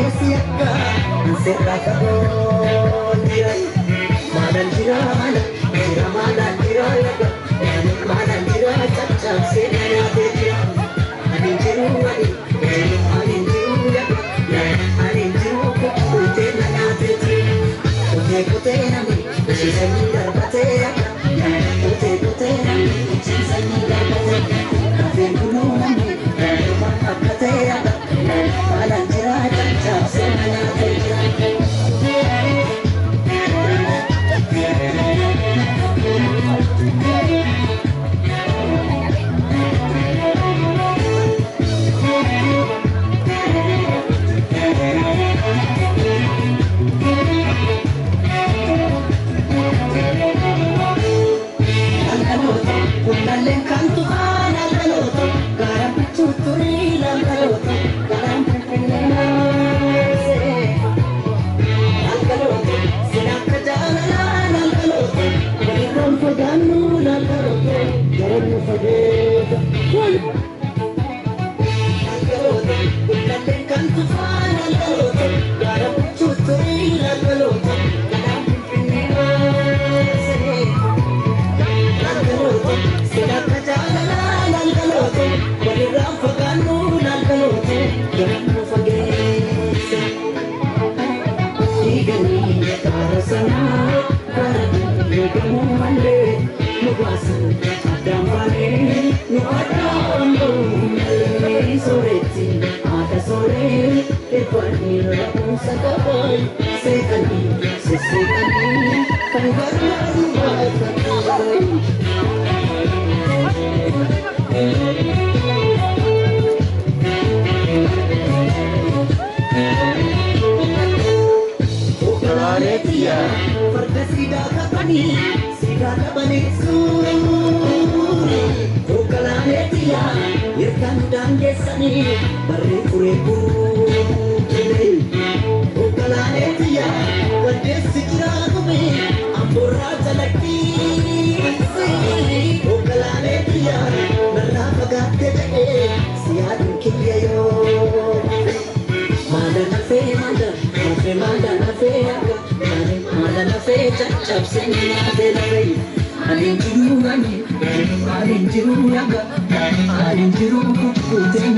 Dhufeessi akka sirraa qabuun jira. Maalaan jira maala jira maalaan jira laga maalaan jira caccabsee nyaatee jira. Ani jiru ani jiru ani jiru laga ani jiru kukkutee na nyaatee jira. Kutee kutee namni ciisanii darbatee akka kutee kutee namni ciisanii darbatee rafeen kunuu namni akka ta'e akka maalaan jira caccabsee na nyaatee jira. Kunnalleen kan tufaan algaloota gaara bichuu turii algaloota garaan finfinnee maasee algaloota sin akka jaalalaan algaloota walirraan fagaannu algaloota garaan nu fageeta algaloota kunnalleen kan tufaan algaloota gaara bichuu turii algaloota garaan finfinnee maasee. Algaloota siraka jaalalaan algaloota walirraan fagaannu algaloota garaan nu fageessa. Diiganii gaara sanaa gaara eegamuu malee nu baasan addaan baanee nu addaan ba'uu malee sooretti haadha sooree eebbanii rakuunsa qaban seeqanii sisseeqanii kan gargaaru baatan. Ogalaaleetiya farda siidaa qabanii siidaa qabanii suuri. Ogalaaleetiya yirkaan daangeessanii barree turee buutee. Ogalaaleetiya waddeessi jiraa dhume amboorraa calaqqisiisi. Ogalaaleetiya narraa fagaatte jedhee siyaadni kiyya yoo. Maala nafee maala nafee maala nafee akka maala nafee caccabsee nyaatee lafee ani jiru ani ani jiru akka ani jiru kukkutee.